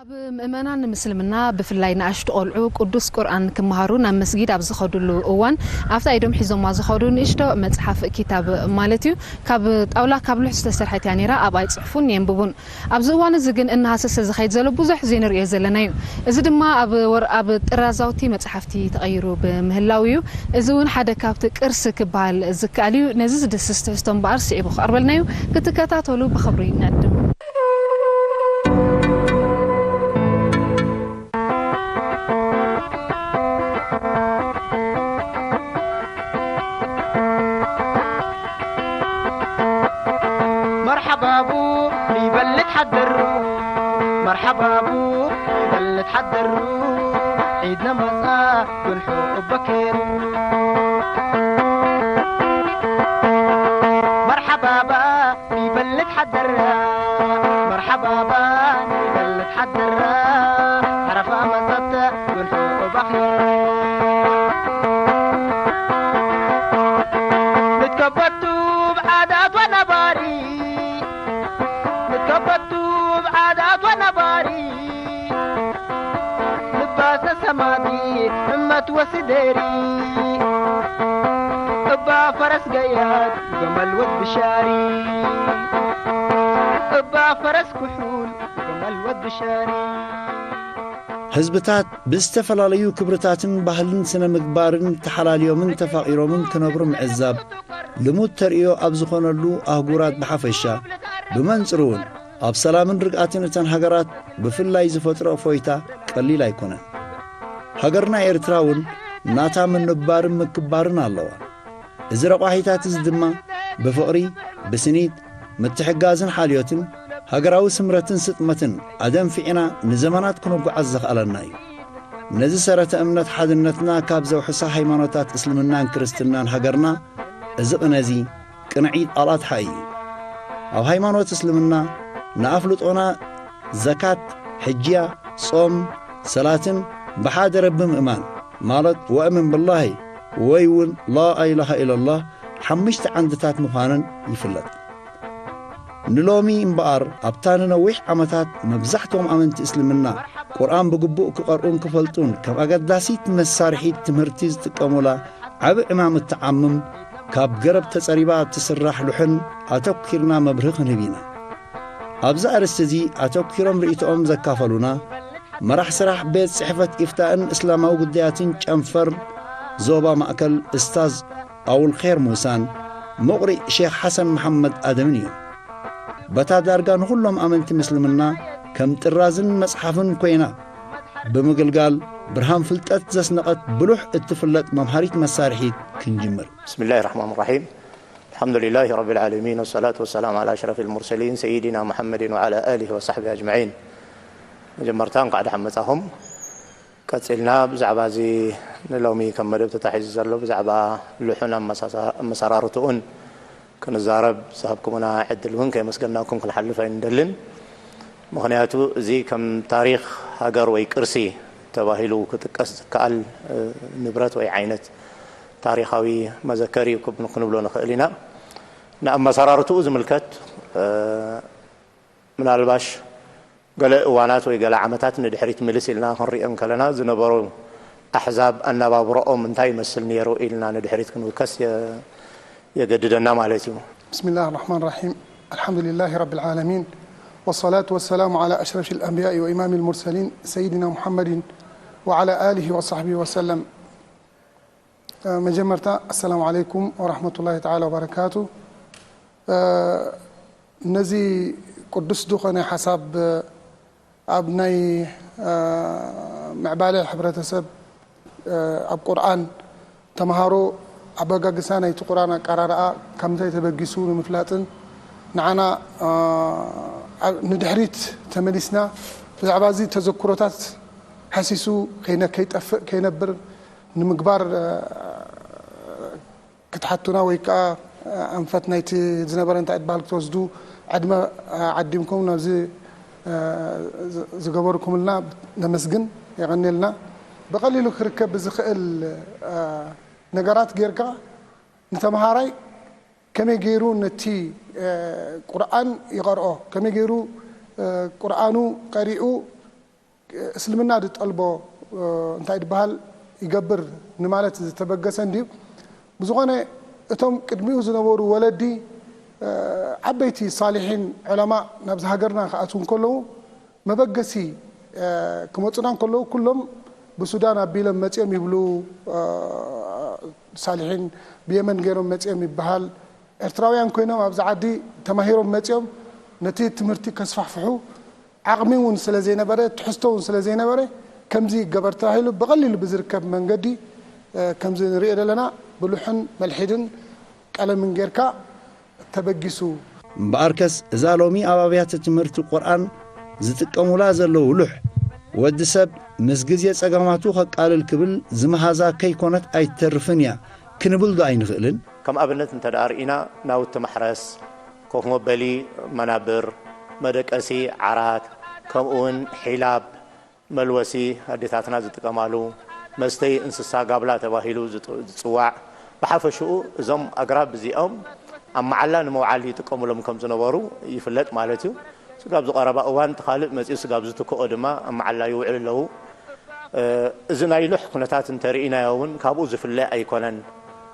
ኣብ ምእመናን ምስልምና፣ ብፍላይ ንኣሽቱ ቆልዑ ቅዱስ ቁርኣን ክመሃሩ ናብ መስጊድ ኣብ ዝኸዱሉ እዋን፣ ኣብታ ኢዶም ሒዞማ ዝኸዱ ንእሽቶ መጽሓፍ፣ ኪታብ ማለት እዩ፣ ካብ ጣውላ ካብ ልሑስ ዝተሰርሐት እያ ነይራ። ኣብኣ ይጽሕፉን የንብቡን። ኣብዚ እዋን እዚ ግን እናሃሰሰ ዝኸይድ ዘሎ ብዙሕ ዘይንርእዮ ዘለና እዩ። እዚ ድማ ኣብ ወር-፣ ኣብ ጥራዛውቲ መጽሓፍቲ ተቐይሩ ብምህላው እዩ። እዚ እውን ሓደ ካብቲ ቅርሲ ክበሃል ዝከኣል እዩ። ነዚ ዝድስስ ትሕዝቶ እምበኣር ስዒቡ ክቐርበልና እዩ። ክትከታተሉ ብኽብሪ ንዕድም። መርሓባቡ ይበልት ሓደሩ መርሓባቡ ይበልት ሓደሩ ዒድና መጻ ጉንሑ እበከሩ መርሓባባ ይበልት ሓደራ መርሓባባ ይበልት ሓደራ ሓረፋ መጸት ጉንሑ እበከሩ ንትከበቱ ብዓዳት ወነባሪ ንትከበቱ ብዓዳት ወነባሪ ልባሰ ሰማቲ እመት ወስደሪ እባ ፈረስ ገያት ገመል ወድ ብሻሪ እባ ፈረስ ኩሑል ገመል ወድ ብሻሪ ህዝብታት ብዝተፈላለዩ ክብርታትን ባህልን ስነ ምግባርን ተሓላልዮምን ተፋቒሮምን ክነብሩ ምዕዛብ ልሙድ ተርእዮ ኣብ ዝኾነሉ ኣህጉራት ብሓፈሻ፣ ብመንጽሩ እውን ኣብ ሰላምን ርግኣትን እተን ሃገራት ብፍላይ ዝፈጥሮ እፎይታ ቀሊል ኣይኮነን። ሃገርና ኤርትራ እውን ናታ ምንባርን ምክባርን ኣለዋ። እዚ ረቋሒታት እዚ ድማ ብፍቕሪ፣ ብስኒት፣ ምትሕጋዝን ሓልዮትን፣ ሃገራዊ ስምረትን ስጥመትን ኣደንፊዕና ንዘመናት ክንጓዓዝ ዘኽኣለና እዩ። ነዚ ሰረተ እምነት ሓድነትና ካብ ዘውሕሳ ሃይማኖታት እስልምናን ክርስትናን ሃገርና፣ እዚ ቅነ እዚ ቅንዒ ኣልኣድሓ እዩ። ኣብ ሃይማኖት እስልምና ንኣፍልጦና ዘካት፣ ሕጅያ፣ ጾም፣ ሰላትን ብሓደ ረቢ ምእማን ማለት ወእምን ብላሂ ወይ እውን ላኢላሃ ኢለላህ ሓሙሽተ ዓንድታት ምዃነን ይፍለጥ። ንሎሚ እምበኣር ኣብታ ንነዊሕ ዓመታት መብዛሕትኦም ኣመንቲ እስልምና ቁርኣን ብግቡእ ክቐርኡን ክፈልጡን ከም ኣገዳሲት መሳርሒት ትምህርቲ ዝጥቀሙላ ዓቢ ዕማም እትዓምም ካብ ገረብ ተጸሪባ እትስራሕ ሉሕን ኣተኲርና መብርሂ ክንህብ ኢና። ኣብዚ ኣርእስቲ እዚ ኣተኲሮም ርእይቶኦም ዘካፈሉና መራሕ ስራሕ ቤት ጽሕፈት ኢፍታእን እስላማዊ ጉዳያትን ጨንፈር ዞባ ማእከል እስታዝ ኣውልኼር ሙሳን መቑሪእ ሼኽ ሓሰን መሓመድ ኣደምን እዮም። በታ ዳርጋ ንኹሎም ኣመንቲ ምስልምና ከም ጥራዝን መጽሓፍን ኮይና ብምግልጋል ብርሃን ፍልጠት ዘስነቐት ብሉሕ እትፍለጥ መምሃሪት መሳርሒት ክንጅምር። بسم الله الرحمن الرحيم الحمد لله رب العالمين والصلاة والسلام على أشرف المرسلين سيدنا محمد وعلى آله وصحبه أجمعين መጀመርታ እንኳዕ ደሓን መጻኹም ቀጺልና ብዛዕባ እዚ ንሎሚ ከም መደብ ተታሒዙ ዘሎ ብዛዕባ ልሑን ኣመሳሳ- ኣመሰራርትኡን ክንዛረብ ዝሃብኩምና ዕድል እውን ከየመስገናኩም ክንሓልፍ ኣይንደልን ምኽንያቱ እዚ ከም ታሪኽ ሃገር ወይ ቅርሲ ተባሂሉ ክጥቀስ ዝከኣል ንብረት ወይ ዓይነት ታሪኻዊ መዘከር እዩ ክብ- ክንብሎ ንኽእል ኢና ንኣመሰራርትኡ ዝምልከት ምናልባሽ ገለ እዋናት ወይ ገለ ዓመታት ንድሕሪት ምልስ ኢልና ክንሪኦ እንከለና ዝነበሩ ኣሕዛብ ኣነባብረኦም እንታይ ይመስል ነይሩ ኢልና ንድሕሪት ክንውከስ የገድደና ማለት እዩ። بسم الله الرحمن الرحيم الحمد لله رب العالمين والصلاة والسلام على أشرف الأنبياء وإمام المرسلين سيدنا محمد وعلى آله وصحبه وسلم መጀመርታ السلام عليكم ورحمة الله تعالى وبركاته ነዚ ቅዱስ ዝኾነ ሓሳብ ኣብ ናይ ምዕባለ ሕብረተሰብ ኣብ ቁርኣን ተምሃሮ ኣበጋግሳ ናይቲ ቁርኣን ኣቀራርኣ ካብ ምንታይ ተበጊሱ ንምፍላጥን ንዓና ንድሕሪት ተመሊስና ብዛዕባ እዚ ተዘክሮታት ሃሲሱ ከይነ- ከይጠፍእ ከይነብር ንምግባር ክትሓቱና ወይ ከዓ ኣንፈት ናይቲ ዝነበረ እንታይ በሃል ክትወስዱ ዕድመ ዓዲምኩም ናብዚ ዝገበርኩምልና ነመስግን የቐንየልና። ብቐሊሉ ክርከብ ብዝኽእል ነገራት ጌርካ ንተምሃራይ ከመይ ገይሩ ነቲ ቁርኣን ይቐርኦ፣ ከመይ ገይሩ ቁርኣኑ ቀሪኡ እስልምና ዝጠልቦ እንታይ ድበሃል ይገብር ንማለት ዝተበገሰ እንድዩ። ብዝኾነ እቶም ቅድሚኡ ዝነበሩ ወለዲ ዓበይቲ ሳሊሒን ዑለማ ናብዚ ሃገርና ክኣትዉ እንከለዉ መበገሲ ክመፁና እንከለዉ ኩሎም ብሱዳን ኣቢሎም መፂኦም ይብሉ። ሳሊሒን ብየመን ገይሮም መፂኦም ይበሃል። ኤርትራውያን ኮይኖም ኣብዚ ዓዲ ተማሂሮም መፂኦም ነቲ ትምህርቲ ከስፋሕፍሑ ዓቕሚ እውን ስለ ዘይነበረ፣ ትሕዝቶ እውን ስለ ዘይነበረ፣ ከምዚ ይገበር ተባሂሉ ብቐሊሉ ብዝርከብ መንገዲ ከምዚ ንሪኦ ዘለና ብሉሕን መልሒድን ቀለምን ጌርካ ተበጊሱ። እምበኣርከስ እዛ ሎሚ ኣብ ኣብያተ ትምህርቲ ቁርኣን ዝጥቀሙላ ዘለዉ ሉሕ፣ ወዲ ሰብ ምስ ግዜ ጸገማቱ ከቃልል ክብል ዝመሃዛ ከይኮነት ኣይትተርፍን እያ ክንብል ዶ ኣይንኽእልን? ከም ኣብነት እንተ ደኣ ርኢና፣ ናውቲ ማሕረስ፣ ኮፍ መበሊ መናብር፣ መደቀሲ ዓራት፣ ከምኡ እውን ሒላብ፣ መልወሲ ኣዴታትና ዝጥቀማሉ፣ መስተይ እንስሳ ጋብላ ተባሂሉ ዝጥ-፣ ዝጽዋዕ፣ ብሓፈሽኡ እዞም ኣግራብ እዚኦም ኣብ መዓላ ንምውዓል ይጥቀሙሎም ከም ዝነበሩ ይፍለጥ ማለት እዩ። ስጋብ ዝቐረባ እዋን እቲ ካልእ መጺኡ ስጋብ ዝትክኦ ድማ ኣብ መዓላ ይውዕሉ ኣለዉ። እ፣ እዚ ናይ ሉሕ ኩነታት እንተርኢናዮ እውን ካብኡ ዝፍለ ኣይኮነን።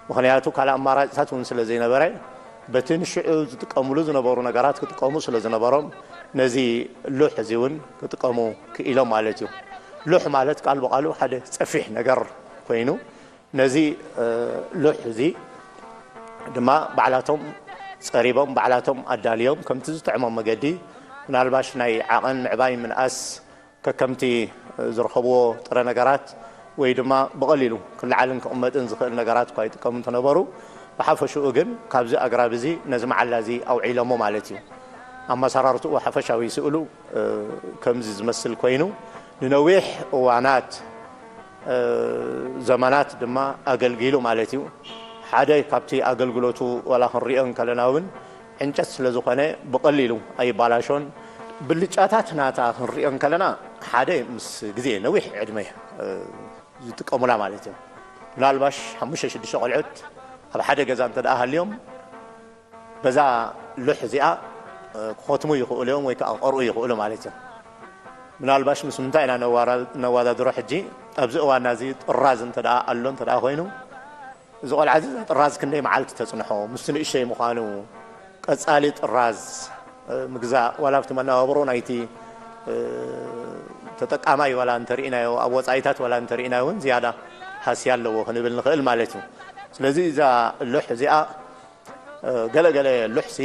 ምኽንያቱ ካልእ ኣማራጺታት እውን ስለ ዘይነበረ፣ በቲ ንሽዑ ዝጥቀሙሉ ዝነበሩ ነገራት ክጥቀሙ ስለ ዝነበሮም፣ ነዚ ሉሕ እዚ እውን ክጥቀሙ ክኢሎም ማለት እዩ። ሉሕ ማለት ቃል ብቓሉ ሓደ ጸፊሕ ነገር ኮይኑ፣ ነዚ፣ እ፣ ሉሕ እዚ ድማ ባዕላቶም ጸሪቦም፣ ባዕላቶም ኣዳልዮም፣ ከምቲ ዝጥዕሞም መገዲ፣ ምናልባሽ ናይ ዓቐን ምዕባይ ምንኣስ ከከምቲ ዝረኸብዎ ጥረ ነገራት ወይ ድማ ብቐሊሉ ክለዓልን ክቕመጥን ዝኽእል ነገራት እኳ ይጥቀሙ እንተነበሩ፣ ብሓፈሽኡ ግን ካብዚ ኣግራብ እዚ ነዚ መዓላ እዚ ኣውዒሎሞ ማለት እዩ። ኣመሰራርትኡ ሓፈሻዊ ስእሉ፣ እ፣ ከምዚ ዝመስል ኮይኑ፣ ንነዊሕ እዋናት፣ እ፣ ዘመናት ድማ ኣገልጊሉ ማለት እዩ። ሓደ ካብቲ ኣገልግሎቱ ዋላ ክንሪኦ እንከለና እውን ዕንጨት ስለ ዝኾነ ብቐሊሉ ኣይባላሾን። ብልጫታት ናታ ክንሪኦ እንከለና ሓደ ምስ ግዜ ነዊሕ ዕድመ፣ እ፣ ዝጥቀሙላ ማለት እዩ። ምናልባሽ ሓሙሽተ ሽዱሽተ ቆልዑት ኣብ ሓደ ገዛ እንተ ደኣ ሃልዮም በዛ ሉሕ እዚኣ፣ እ፣ ክኸትሙ ይኽእሉ እዮም ወይ ከዓ ክቐርኡ ይኽእሉ ማለት እዮም። ምናልባሽ ምስ ምንታይ ኢና ነዋራ-፣ ነወዳድሮ ሕጂ? ኣብዚ እዋንና እዚ ጥራዝ እንተ ደኣ ኣሎ እንተ ደኣ ኮይኑ፣ እዚ ቆልዓ እዚ ጥራዝ ክንደይ መዓልቲ ተጽንሖ፣ ምስቲ ንእሸይ ምዃኑ፣ ቀጻሊ ጥራዝ፣ እ፣ ምግዛእ፣ ዋላ ኣብቲ መነባብሮ ናይቲ፣ እ፣ ተጠቃማይ ዋላ እንተርኢናዮ፣ ኣብ ወጻኢታት ዋላ እንተርኢናዮ እውን ዝያዳ ሃስያ ኣለዎ ክንብል ንኽእል ማለት እዩ። ስለዚ እዛ ሉሕ እዚኣ፣ እ፣ ገለ ገለ ሉሕሲ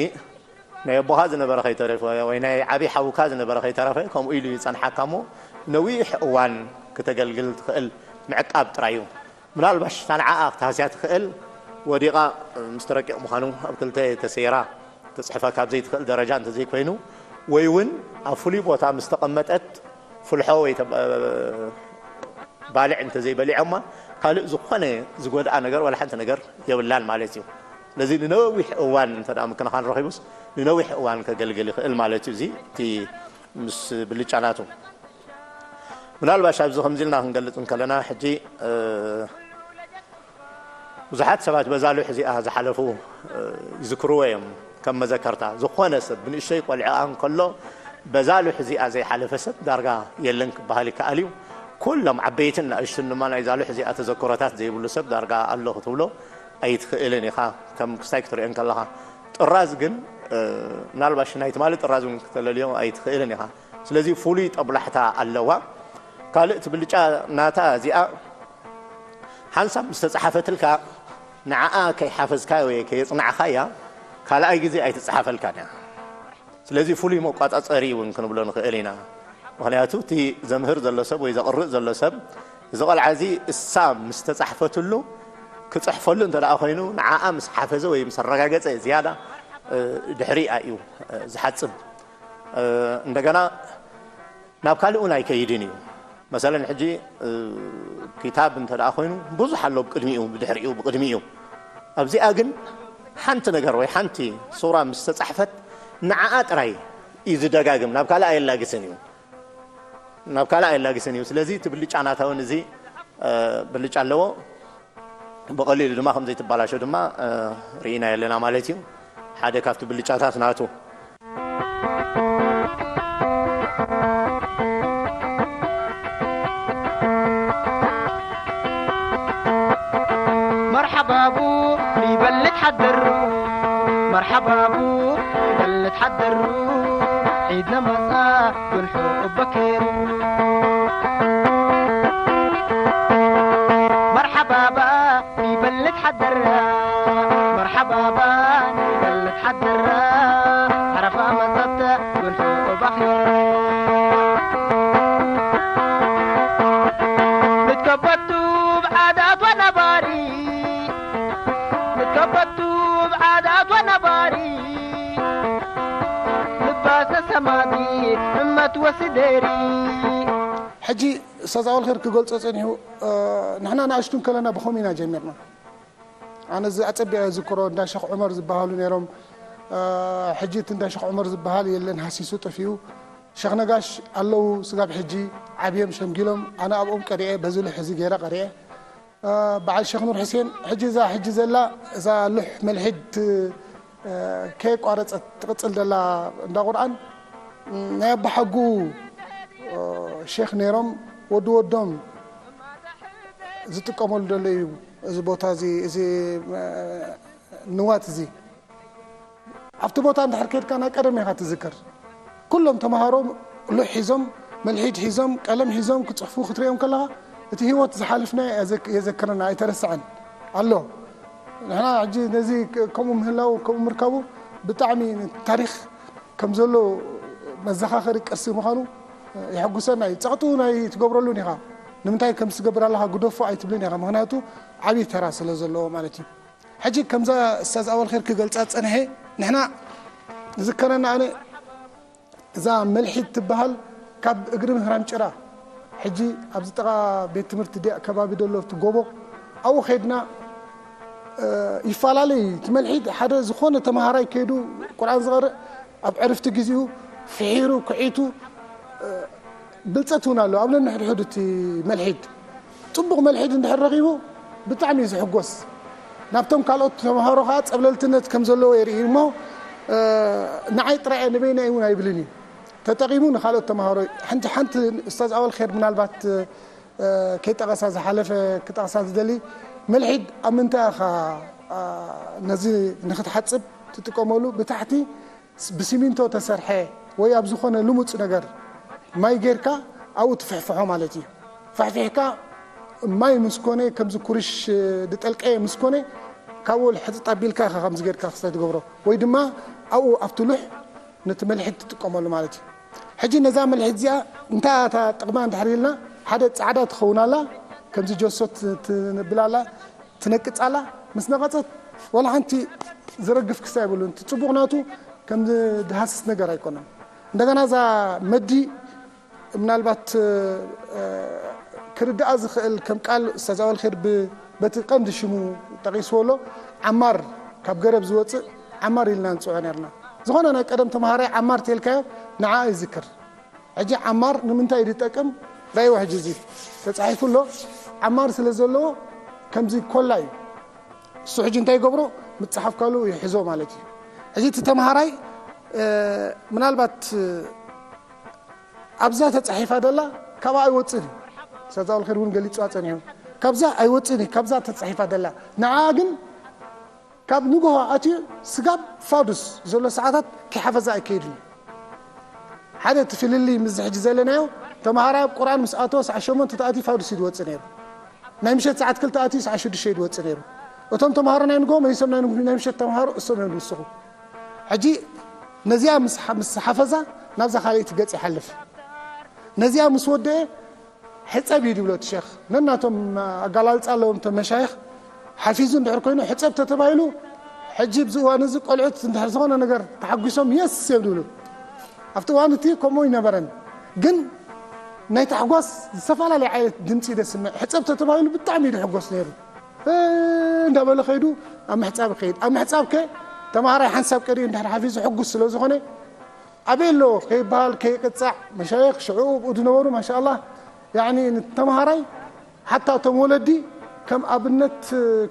ናይ ኣቦኻ ዝነበረ ከይተረፈ ወይ ናይ ዓቢ ሓውካ ዝነበረ ከይተረፈ ከምኡ ኢሉ ይጸንሓካ እሞ ነዊሕ እዋን ክተገልግል ትኽእል ምዕቃብ ጥራይ እዩ። ምናልባሽ እታ ንዓኣ ክትሃስያ ትኽእል ወዲቓ ምስ ተረቂቕ ምዃኑ ኣብ ክልተ ተሰይራ ክትጽሕፈካ ኣብ ዘይትኽእል ደረጃ እንተዘይኮይኑ ወይ እውን ኣብ ፍሉይ ቦታ ምስ ተቐመጠት ፍልሖ ወይ ተ-፣ ባልዕ እንተዘይበሊዖማ ካልእ ዝኾነ ዝጎድኣ ነገር ዋላ ሓንቲ ነገር የብላን ማለት እዩ። ስለዚ ንነዊሕ እዋን እንተ ደኣ ምክንኻን ረኺቡስ ንነዊሕ እዋን ከገልግል ይኽእል ማለት እዩ። እዚ እቲ ምስ ብልጫ ናቱ። ምናልባሽ ኣብዚ ከምዚ ኢልና ክንገልጽ እንከለና ሕጂ፣ እ፣ ብዙሓት ሰባት በዛ ሉሕ እዚኣ ዝሓለፉ፣ እ፣ ይዝክርዎ እዮም ከም መዘከርታ። ዝኾነ ሰብ ብንእሽተይ ቆልዓ እንከሎ በዛ ሉሕ እዚኣ ዘይሓለፈ ሰብ ዳርጋ የለን ክበሃል ይከኣል እዩ። ኩሎም ዓበይትን ንኣሽቱን ድማ ናይዛ ሉሕ እዚኣ ተዘክሮታት ዘይብሉ ሰብ ዳርጋ ኣሎ ክትብሎ ኣይትኽእልን ኢኻ፣ ከም ክስታይ ክትሪኦ እንከለኻ። ጥራዝ ግን፣ እ፣ ምናልባሽ ናይ ትማሊ ጥራዝ እውን ክተለልዮ ኣይትኽእልን ኢኻ። ስለዚ ፍሉይ ጠብላሕታ ኣለዋ። ካልእ እቲ ብልጫ ናታ እዚኣ ሓንሳብ ምስ ተጻሓፈትልካ ንዓኣ ከይሓፈዝካያ ወይ ከየጽናዕኻያ ካልኣይ ግዜ ኣይትጸሓፈልካን እያ። ስለዚ ፍሉይ መቋጻጸሪ እውን ክንብሎ ንኽእል ኢና። ምኽንያቱ እቲ ዘምህር ዘሎ ሰብ ወይ ዘቕርእ ዘሎ ሰብ እዚ ቆልዓ እዚ እሳ ምስ ተጻሕፈትሉ ክጽሕፈሉ እንተ ደኣ ኮይኑ ንዓኣ ምስ ሓፈዘ ወይ ምስ ኣረጋገጸ ዝያዳ፣ እ፣ ድሕሪኣ እዩ፣ እ፣ ዝሓጽብ። እ፣ እንደገና ናብ ካልእ እውን ኣይከይድን እዩ። መሰለን ሕጂ፣ እ፣ ኪታብ እንተ ደኣ ኮይኑ ብዙሕ ኣሎ ብቅድሚኡ፣ ብድሕሪኡ፣ ብቅድሚኡ። ኣብዚኣ ግን ሓንቲ ነገር ወይ ሓንቲ ሱራ ምስ ተጻሕፈት ንዓኣ ጥራይ እዩ ዝደጋግም፣ ናብ ካልእ ኣየላግስን እዩ። ናብ ካልእ ኣየላግስን እዩ። ስለዚ እቲ ብልጫ ናታ እውን እዚ፣ እ፣ ብልጫ ኣለዎ። ብቐሊሉ ድማ ከም ዘይትባላሾ ድማ፣ እ፣ ርኢናዮ ኣለና ማለት እዩ። ሓደ ካብቲ ብልጫታት ናቱ። ባቡ ይበልት ሓደሩ መርሓባቡ ይበልት ሓደሩ ዒድ ለመጻ ጉንሑ በኪሩ መርሓባባ ይበልት ሓደራ መርሓባባ ይበልት ሓደራ ዓረፋ መጸተ ጉንሑ ባኺሩ ንትከበቱ ብዓዳት ወነባሪ ንትከበቱ ብዓዳት ወነባሪ ልባሰ ሰማዲ እመት ወስደሪ ሕጂ ኡስታዝ ኣወል ኸይር ክገልጾ ጸኒሑ። ንሕና ንኣሽቱ ከለና ብኸምኡ ኢና ጀሚርና። ኣነ እዚ ኣጸቢቐ ዝክሮ እንዳ ሸኽ ዑመር ዝበሃሉ ነይሮም። ሕጂ እቲ እንዳ ሸኽ ዑመር ዝበሃል የለን፣ ሃሲሱ ጠፊኡ። ሸኽ ነጋሽ ኣለዉ ስጋብ ሕጂ ዓብዮም ሸምጊሎም። ኣነ ኣብኦም ቀሪኤ፣ በዚ ልሕ እዚ ገይረ ቀሪኤ። በዓል ሸኽ ኑር ሕሴን፣ ሕጂ እዛ ሕጂ ዘላ እዛ ልሕ መልሒድ ከየቋረጸት ትቕጽል ዘላ እንዳ ቁርኣን ናይ ኣባሓጉ ሼኽ ነይሮም። ወዲ ወዶም ዝጥቀመሉ ዘሎ እዩ። እዚ ቦታ እዚ፣ እዚ ንዋት እዚ ኣብቲ ቦታ እንድሕር ከድካ ናይ ቀደም ኢኻ ትዝክር። ኩሎም ተምሃሮ ሉሕ ሒዞም፣ መልሒድ ሒዞም፣ ቀለም ሒዞም ክጽሕፉ ክትሪኦም ከለኻ እቲ ህይወት ዝሓልፍና የዘክ-፣ የዘክረና፣ ኣይተረስዐን ኣሎ። ንሕና ሕጂ ነዚ ክ-፣ ከምኡ ምህላው፣ ከምኡ ምርካቡ ብጣዕሚ ታሪኽ ከም ዘሎ መዘኻኸሪ ቅርሲ ምዃኑ የሐጉሰና እዩ። ጸቕጢ እውን ኣይትገብረሉን ኢኻ። ንምንታይ ከም ትገብር ኣለኻ ግደፎ ኣይትብልን ኢኻ። ምኽንያቱ ዓብዪ ተራ ስለ ዘለዎ ማለት እዩ። ሕጂ ከምዛ ኡስታዝ ኣወል ኸይር ክገልጻ ዝጸንሐ፣ ንሕና ዝዝከረና ኣነ እዛ መልሒድ ትበሃል ካብ እግሪ ምህራም ጭራ፣ ሕጂ ኣብዚ ጥቓ ቤት ትምህርቲ ድያ ከባቢ ዘሎ እቲ ጎቦ፣ ኣብኡ ኸይድና፣ እ፣ ይፈላለይ እዩ። እቲ መልሒድ ሓደ ዝኾነ ተምሃራይ ከይዱ ቁርኣን ዝቐርእ ኣብ ዕርፍቲ ግዜኡ ፍሒሩ፣ ክዒቱ፣ እ፣ ብልጸት እውን ኣለዎ። ኣብ ነንሕድሕዱ እቲ መልሒድ፣ ጽቡቕ መልሒድ እንድሕር ረኺቡ ብጣዕሚ እዩ ዝሕጎስ። ናብቶም ካልኦት ተምሃሮ ኸዓ ጸብለልትነት ከም ዘለዎ የርኢ እሞ፣ እ፣ ንዓይ ጥራይ እየ፣ ንበይነይ እውን ኣይብልን እዩ። ተጠቒሙ ንኻልኦት ተምሃሮ፣ ሓንቲ፣ ሓንቲ ኡስታዝ ኣወል ኸይር ምናልባት፣ እ፣ ከይጠቐሳ ዝሓለፈ ክጠቕሳ ዝደሊ፣ መልሒድ ኣብ ምንታይ ኢኻ፣ እ፣ ነዚ ንኽትሓጽብ ትጥቀመሉ? ብታሕቲ ብሲሚንቶ ተሰርሐ ወይ ኣብ ዝኾነ ልሙጽ ነገር ማይ ጌርካ ኣብኡ ትፍሕፍሖ ማለት እዩ። ፋሕፊሕካ ማይ ምስ ኮነ፣ ከምዚ ኩርሽ ዝጠልቀየ ምስ ኮነ፣ ካብኡ ሕጥጥ ኣቢልካ ኢኻ ከምዚ ጌርካ ክስታይ ትገብሮ። ወይ ድማ ኣብኡ ኣብቲ ሉሕ ነቲ መልሒድ ትጥቀመሉ ማለት እዩ። ሕጂ ነዛ መልሒድ እዚኣ እንታይ እያ እታ ጥቕማ እንድሕር ኢልና፣ ሓደ ጻዕዳ ትኸውን ኣላ፣ ከምዚ ጀሶ ት-፣ ትነብል ኣላ፣ ትነቅጽ ኣላ። ምስ ነቐጸት ዋላ ሓንቲ ዝረግፍ ክስታይ የብሉን። እቲ ጽቡቕ ናቱ ከም ዝሃስስ ነገር ኣይኮነን። እንደገና እዛ መዲ ምናልባት፣ እ፣ ክርድኣ ዝኽእል ከም ቃል ኡስታዝ ኣወል ኸይር ብ-፣ በቲ ቀንዲ ሽሙ ጠቒስዎ ኣሎ። ዓማር፣ ካብ ገረብ ዝወጽእ ዓማር ኢልና ንጽውዖ ነርና። ዝኾነ ናይ ቀደም ተምሃራይ ዓማር ተልካዮ ንዓ ይዝክር። ሕጂ ዓማር ንምንታይ እዩ ዝጠቅም? ራእይዎ ሕጂ እዚ ተጻሒፉ ኣሎ። ዓማር ስለ ዘለዎ ከምዚ ኮላ እዩ። እሱ ሕጂ እንታይ ይገብሮ? ምጽሓፍ ካሉ ይሕዞ ማለት እዩ። ሕጂ እቲ ተምሃራይ፣ እ፣ ምናልባት፣ እ፣ ኣብዛ ተጻሒፋ ደላ ካብኣ ኣይወጽእን እዩ። ኡስታዝ ኣወል ኸይር እውን ገሊጹዋ ጸኒሑ። ካብዛ ኣይወጽእን እዩ፣ ካብዛ ተጻሒፋ ደላ። ንዓ ግን ካብ ንግሆ ኣትዩ ስጋብ ፋዱስ ዘሎ ሰዓታት ከይሓፈዛ ኣይከይድን እዩ። ሓደ እቲ ፍልልይ ምስዚ ሕጂ ዘለናዮ፣ ተምሃራይ ኣብ ቁርኣን ምስ ኣተወ ሰዓት ሸሞንተ ተኣትዩ ፋዱስ እዩ ዝወጽእ ነይሩ። ናይ ምሸት ሰዓት ክልተ ኣትዩ ሰዓት ሽዱሽተ እዩ ዝወጽእ ነይሩ። እቶም ተምሃሮ ናይ ንግሆ መሊሶም ናይ ንግ-፣ ናይ ምሸት ተምሃሮ እሶም እዮም ዝውስኹ። ሕጂ ነዚኣ ምስ ሓ-፣ ምስ ሓፈዛ ናብዛ ካልኣይቲ ገጽ ይሓልፍ። ነዚኣ ምስ ወደአ ሕጸብ እዩ ድብሎ እቲ ሸኽ። ነናቶም ኣገላልጻ ኣለዎም እቶም መሻይኽ። ሓፊዙ እንድሕር ኮይኑ ሕጸብ ተተባሂሉ፣ ሕጂ ኣብዚ እዋን እዚ ቆልዑት እንድሕር ዝኾነ ነገር ተሓጒሶም የስ እዮም ድብሉ። ኣብቲ እዋን እቲ ከምኡ ኣይነበረን። ግን ናይ ታሕጓስ ዝተፈላለየ ዓይነት ድምጺ እዩ ዘስምዕ። ሕጸብ ተተባሂሉ ብጣዕሚ እዩ ዝሕጎስ ነይሩ። እ፣ እንዳበለ ከይዱ ኣብ ምሕጻብ ይኸይድ። ኣብ ምሕጻብ ከ ተምሃራይ ሓንሳብ ቀዲኡ እንድሕር ሓፊዙ ሕጉስ ስለ ዝኾነ ኣበይ ኣሎ ከይበሃል ከይቅጻዕ መሻይኽ ሽዑ ኣብኡ ዝነበሩ ማሻኣላህ፣ ያዕኒ ንተምሃራይ ሓታ እቶም ወለዲ ከም ኣብነት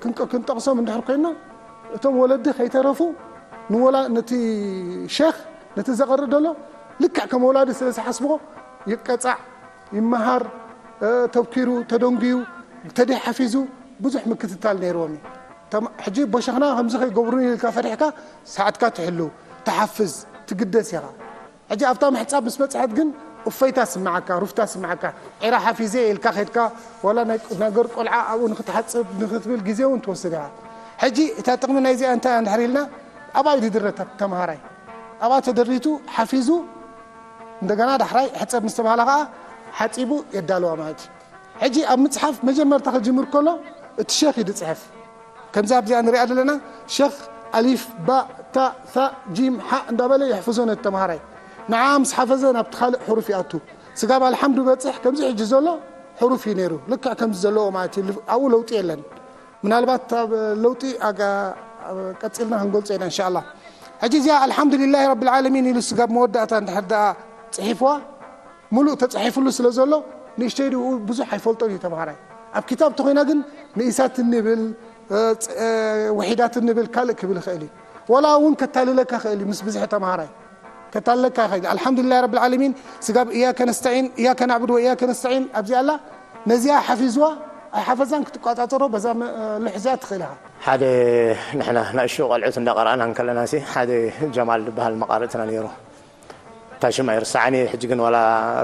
ክንቀ-፣ ክንጠቕሶም እንድሕር ኮይንና እቶም ወለዲ ከይተረፉ ንወላ-፣ ነቲ ሼኽ ነቲ ዘቕርእ ዘሎ ልክዕ ከም ወላዲ ስለ ዝሓስብዎ ይቀጻዕ፣ ይመሃር፣ እ፣ ተብኪሩ፣ ተደንጉዩ፣ ተደይ ሓፊዙ ብዙሕ ምክትታል ነይርዎም እዩ። ተማ-፣ ሕጂ ቦሸኽና ከምዚ ከይገብሩኒ ኢልካ ፈሪሕካ ሰዓትካ ትሕሉ፣ ትሓፍዝ፣ ትግደስ ኢኻ። ሕጂ ኣብታ ምሕጻብ ምስ በጽሐት ግን እፎይታ ስምዓካ፣ ሩፍታ ስምዓካ። ዒራ ሓፊዘ ኢልካ ከድካ፣ ዋላ ናይ ቁ-፣ ነገር ቆልዓ ኣብኡ ንክትሓጽብ፣ ንክትብል ግዜ እውን ትወስድ ኢኻ። ሕጂ እታ ጥቕሚ ናይዚኣ እንታይ እንድሕር ኢልና፣ ኣብኣ እዩ ዝድረ ተ-፣ ተምሃራይ። ኣብኣ ተደሪቱ፣ ሓፊዙ፣ እንደገና ዳሕራይ ሕጸብ ምስ ተባህላ ከኣ ሓጺቡ የዳልዋ ማለት እዩ። ሕጂ ኣብ ምጽሓፍ መጀመርታ ክጅምር ከሎ እቲ ሸኽ እዩ ዝጽሕፍ። ከምዚ ኣብዚኣ ንሪኣ ዘለና ሸኽ ኣሊፍ፣ ባእ፣ ታእ፣ ታእ፣ ጂም፣ ሓእ እንዳበለ የሕፍዞ ነቲ ተምሃራይ። ንዓ ምስ ሓፈዘ ናብቲ ካልእ ሕሩፍ ይኣቱ። ስጋብ ኣልሓምዱ በጽሕ ከምዚ ሕጂ ዘሎ ሕሩፍ እዩ ነይሩ። ልክዕ ከምዚ ዘለዎ ማለት እዩ። ኣብኡ ለውጢ የለን። ምናልባት ኣብ ለውጢ ኣጋ-፣ ኣብ ቀጺልና ክንገልጾ ኢና እንሻኣላ። ሕጂ እዚኣ ኣልሓምዱሊላሂ ረብል ዓለሚን ኢሉ ስጋብ መወዳእታ እንድሕር ደኣ ጽሒፍዋ፣ ሙሉእ ተጻሒፍሉ ስለ ዘሎ፣ ንእሽተይ ድኡ ብዙሕ ኣይፈልጦን እዩ ተምሃራይ። ኣብ ክታብ ተኾይና ግን ንኢሳት እንብል፣ እ፣ ጽ-፣ እ፣ ውሒዳት እንብል ካልእ ክብል ይኽእል እዩ። ወላ እውን ከታልለካ ይኽእል እዩ ምስ ብዝሒ ተምሃራይ። ከታልለካ ይኽእል። ኣልሓምዱሊላህ ረብል ዓለሚን፣ ስጋብ እያከ ነስተዒን፣ እያከ ናዕቡድ ወእያከ ነስተዒን ኣብዚ ኣላ። ነዚኣ ሓፊዝዋ ኣይሓፈዛን ክትቆጻጸሮ በዛ መ-፣ ልሕዚኣ ትኽእል ኢኻ። ሓደ ንሕና ንኣሽቱ ቆልዑት እንዳቐረኣና እንከለና ሲ፣ ሓደ ጀማል ዝበሃል መቓርእትና ነይሩ። እታ ሽም ኣይርስዓን እየ፣ ሕጂ ግን ዋላ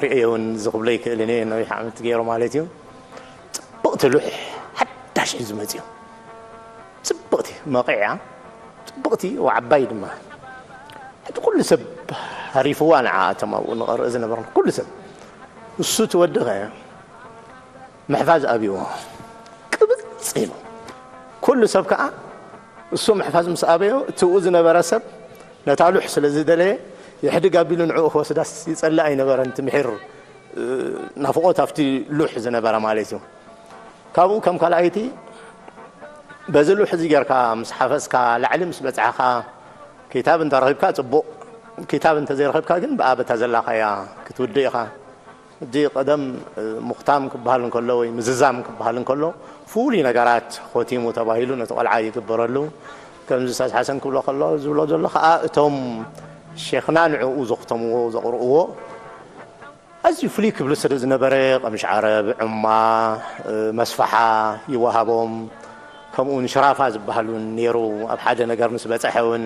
ርእየ እውን እዚ ክብሎ ይክእልን እየ፣ ነዊሕ ዓመት ገይሩ ማለት እዩ። ጽብቕቲ ሉሕ ሓዳሽ ሒዙ መጽዩ። ጽብቕቲ መቒዓ፣ ጽብቕቲ ወዓባይ ድማ። ሕጂ ኩሉ ሰብ ሃሪፍዋ ንዓ፣ እቶም ኣብኡ ንቐርእ ዝነበርና ኩሉ ሰብ። እሱ ትወድኸ ምሕፋዝ ኣብይዎ። ቅብጽ ኢሉ። ኩሉ ሰብ ከኣ እሱ ምሕፋዝ ምስ ኣበዮ፣ እቲኡ ዝነበረ ሰብ ነታ ሉሕ ስለ ዝደለየ፣ የሕድግ ኣቢሉ ንዕኡ ክወስዳስ ይጸልእ ኣይነበረን። እቲ ምሒር፣ እ፣ ናፍቖት ኣብቲ ሉሕ ዝነበረ ማለት እዩ። ካብኡ ከም ካልኣይቲ፣ በዚ ሉሕ እዚ ጌርካ ምስ ሓፈዝካ፣ ላዕሊ ምስ በጻሕኻ፣ ኪታብ እንተ ረኺብካ ጽቡቕ፣ ኪታብ እንተ ዘይረኺብካ ግን ብኣ በታ ዘላኻያ ክትውድእ ኢኻ። ሕጂ ቀደም፣ እ፣ ሙኽታም ክበሃል እንከሎ ወይ ምዝዛም ክበሃል እንከሎ፣ ፍሉይ ነገራት ኾቲሙ ተባሂሉ ነቲ ቆልዓ ይግበረሉ። ከምዚ ኡስታዝ ሓሰን ክብሎ ከሎ፣ ዝብሎ ዘሎ ከኣ፣ እቶም ሼኽና ንዕኡ ዘኽተምዎ፣ ዘቕርእዎ፣ ኣዝዩ ፍልይ ክብሉ ስለ ዝነበረ፣ ቀምሽ ዓረብ፣ ዑማ፣ እ፣ መስፈሓ ይወሃቦም። ከምኡውን ሽራፋ ዝበሃል እውን ነይሩ። ኣብ ሓደ ነገር ምስ በጸሐ እውን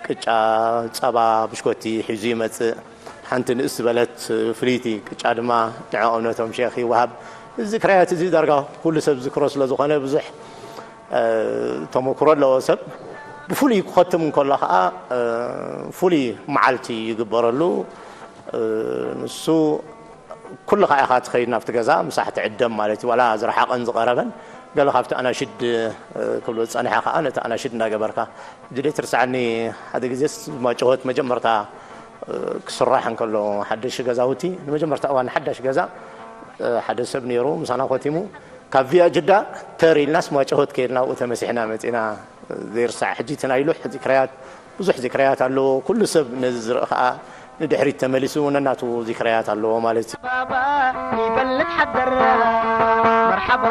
ቅጫ፣ ጸባ፣ ብሽኮቲ ሒዙ ይመጽእ። ሓንቲ ንእስ ዝበለት ፍልይቲ ቅጫ ድማ ንዕኦም ነቶም ሼኽ ይወሃብ። እዚ ዝክርያት እዚ ዳርጋ ኩሉ ሰብ ዝክሮ ስለ ዝኾነ ብዙሕ፣ እ፣ ተመክሮ ኣለዎ ሰብ። ብፍሉይ ክኸትም እንከሎ ኸኣ፣ እ፣ ፍሉይ መዓልቲ ይግበረሉ። እ፣ ንሱ ኩልኻ ኢኻ ትኸይድ ናብቲ ገዛ፣ ምሳሕ ትዕደም ማለት እዩ። ዋላ ዝረሓቐን ዝቐረበን፣ ገለ ካብቲ ኣናሽድ፣ እ፣ ክብሎ ዝጸንሐ ከኣ ነቲ ኣናሽድ እናገበርካ። ሕጂ ደይትርስዓኒ፣ ሓደ ግዜስ ማጨወት መጀመርታ፣ እ፣ ክስራሕ እንከሎ ሓደሽ ገዛውቲ፣ ንመጀመርታ እዋን ሓዳሽ ገዛ፣ እ፣ ሓደ ሰብ ነይሩ ምሳና ኮቲሙ፣ ካብ ቪያ ጅዳ ተር ኢልናስ ማጨወት ከይድና ኣብኡ ተመሲሕና መጺና። ዘይርሳዕ። ሕጂ እቲ ናይ ሉሕ ዝክርያት፣ ብዙሕ ዝክርያት ኣለዎ። ኩሉ ሰብ ነዚ ዝርኢ ኸኣ ንድሕሪት ተመሊሱ ነናቱ ዝክርያት ኣለዎ ማለት እዩ። ባባ ይበልት ሓደር መርሓባ